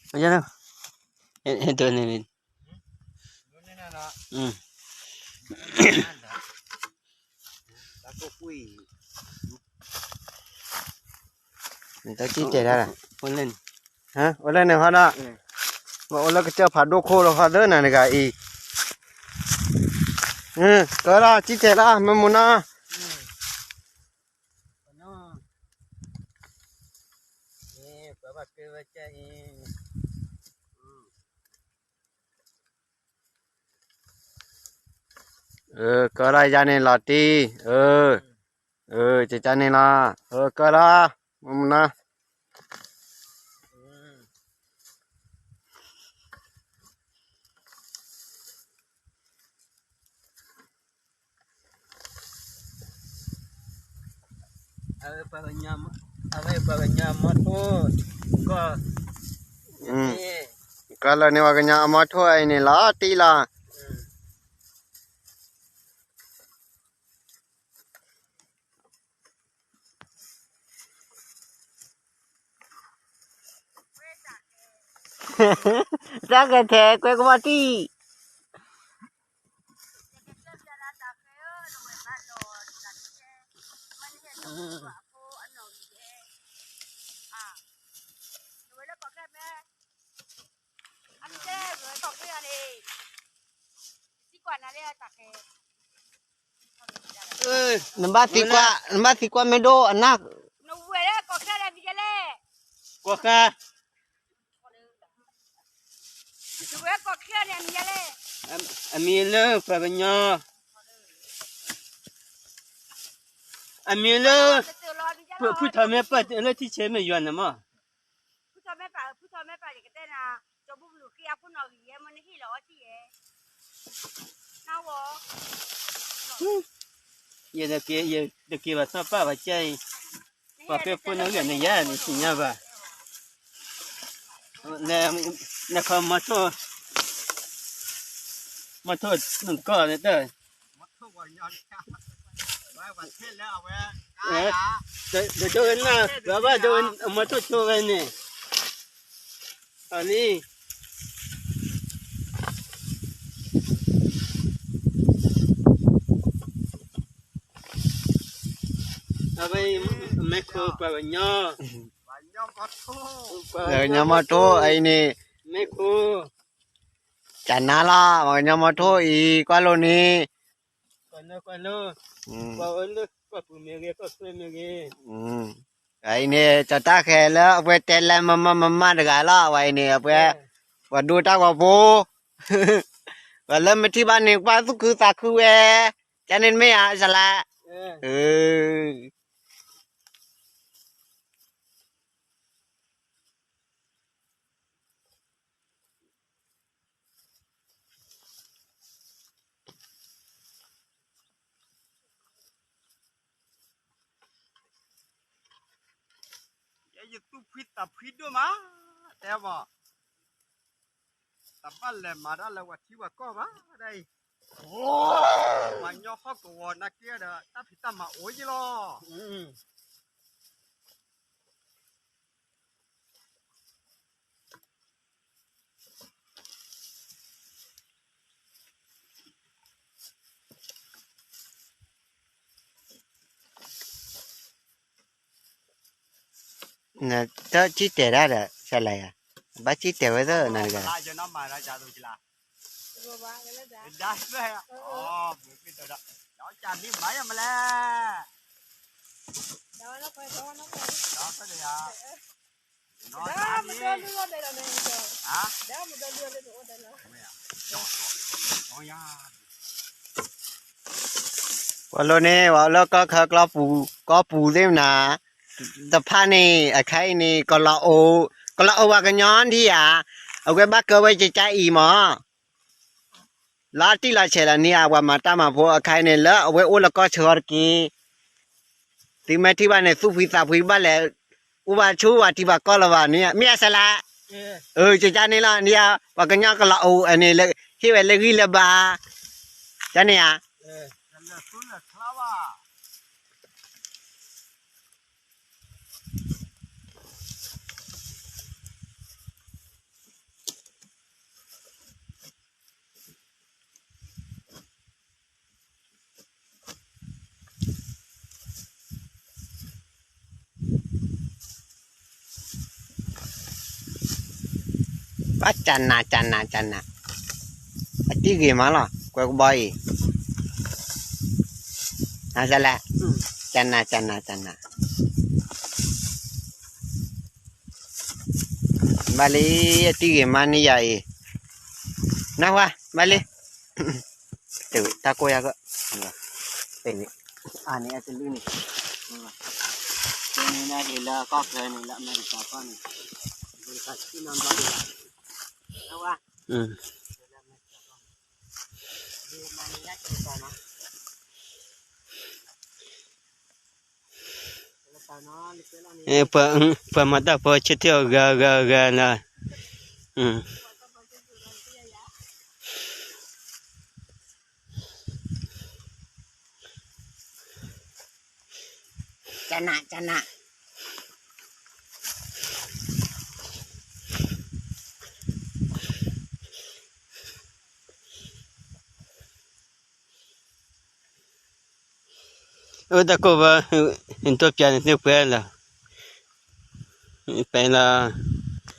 ယဲ, ဒိးန့ၢ်, တၢ်တဲတၢ်, အိၣ်လၢန့ၣ်ဟီဒီး, အိၣ်လၢကစၢၢ်ဖးဒိၣ်ခိၣ်လီၤဟီသၢနၤတဂၤအံၤ, ကၢလီၤ ကၠံတဲလီၤ မ့ၢ်မူနီၤ. ကၢလီၤယၤန့ၣ်လီၤတံၢ်, ကၠၢ်န့ၣ်လီၤ, ကၢလီၤ, မ့ၢ်မူနီၤ. အဝဲပှၤကညီမီထိၣ်, ကၢလၢန့ၣ် ပှၤကညီအမီထိၣ်အံၤန့ၣ်လီၤတံၢ်လီၤ. တၢ်ကဲထဲကွဲကဘီၣ်တံၢ်. နဘၣ်သံကွၢ်, နဘၣ်သံကွၢ်မ့ၢ်ဒိၣ်အနၢ်, ကီၢ်ဃါ, အမံၤလၢ ပှၤကညီ, အမံၤလၢ ဖုထီၣ်မဲပၢ်လၢထံဆဲးမ့ၢ်ယွၤန့ၣ်မး. ယတက့ၤ ယတက့ၤဘၣ်သီပၢ်ဘၣ်ကဲအံၤ, ပှၤဖဲဖိနီၣ်ဂံၢ်န့ၣ်ယၤန့ၣ်သ့ၣ်ညါဘၣ်, နခီမီထိၣ်, မီထိၣ်နကီၢ်န့ၣ်တၢ်, ဒိဝဲနၢ် ဘၣ်ဘၣ်ဒိဝဲမီထိၣ်ဆိဝဲန့ၣ်, အလံ အဝဲ မဲခိၣ်ပှၤကညီ, ပှၤကညီမီထိၣ်အံၤန့ၣ်, မဲခိၣ်, ကနၤလီၤ ပှၤကညီမီထိၣ်အံၤ ကွၢ်လိန့ၣ်, ကွၢ်လိ, ကွၢ်လၢကီၢ်ပူၤမ့ၢ်ဂ့ၤ ကီၢ်ချၢမ့ၢ်ဂ့ၤ, အံၤန့ၣ် ကၠီၤတၢ်ဃဲၤလၢအဝဲတဲလၢမမၢ်မမၢ်တဂၤလီၤ ဝဲအံၤန့ၣ် အဝဲ, ပှၤဒိတၢ်ဂီၤဖိ, ပှၤလၢမထံၣ်ဘၣ်န့ၣ် ကွၢ်သူၣ်ခုသးခုဝဲ, ကန့ၣ်မ့ၢ်ဧါ စလၢ, ယဲယသူၣ်ဖှံသးဖှံဒိၣ်မး, တဲဘၣ်, တဘၣ်လဲၤမၤတၢ်လၢပှၤထံပှၤကီၢ်ဘၣ်, ဒ်အံၤ, ပှၤကညီဟီၣ်ကဝီၤနာ်က့ဒီး တၢ်ဖံးတၢ်မၤအိၣ်ယံလီၤ. နတၢ်စံၣ်တဲၤတၢ်ဒီး ဆဲးလဲၤယၤ, ဘၣ်စံၣ်တဲၤဝဲသၢနၤတဂၤ, ပှၤလိၤန့ၣ် ပှၤလၢကီၢ်ခၢကီၢ်ပူၤသ့ၣ်မနၤ, တဖၣ်န့ၣ် အခါအံၤန့ၣ် ကလီၤအိၣ်, ကလီၤအိၣ်ပှၤကညီဒံးဧါ, အဝဲဘၣ်ကၢဝဲကကါအံၤမး, လီၤတံၢ်လီၤဆဲးလီၤန့ၣ်ဧါ, ပှၤမၤတၢ်မၤဖိအခါအံၤန့ၣ် လၢအဝဲအိၣ်လၢကီၢ်ဆၢအီၤတက့ၢ်, သုမ့ၢ်ထံၣ်ဘၣ်န့ၣ် သူၣ်ဖှံသးဖှံဘၣ်လဲၣ်, အိၣ်ဘၣ်ဆူပှၤထံပှၤကီၢ်လၢၤဘၣ်န့ၣ်, မ့ၢ်အစလၢ, ကကါန့ၣ်လီၤန့ၣ်ဧါ, ပှၤကညီကလီၤအိၣ်န့ၣ် ဟ့ၣ်ဝဲလၢဂံၢ်လၢဘါ, ကန့ၣ်ဧါ. အကနး ကနး ကနး, အတံၢ်ဂ့ၤမးလီၤ ကွဲကဘီအံၤ, အလဲၣ်, ကနး ကနး ကနး, ဘၣ်လံ, အတံၢ်ဂ့ၤမးန့ၢ်ယၤအံၤ, နၢ်ဟူ, ဘၣ်လံ, တၢ်ကိၢ်ယၤက, အန့ၣ်အကလုၢ်န့ၣ်, န့ၣ်လၢကီၢ်ချၢန့ၣ် လၢအမဲရကၤကီၢ်န့ၣ်, ပှၤမၤတၢ်ဖိဆၢထၢၣ်အီၤဂၤဂၤဂၤလီၤ. ကနး ကနး, အိၣ်တၢ်ကိၢ်ဘၣ်, တိၢ်ပျးန့ၣ်သ့ၣ်ပှဲၤလီၤ, ပှဲၤလီၤ.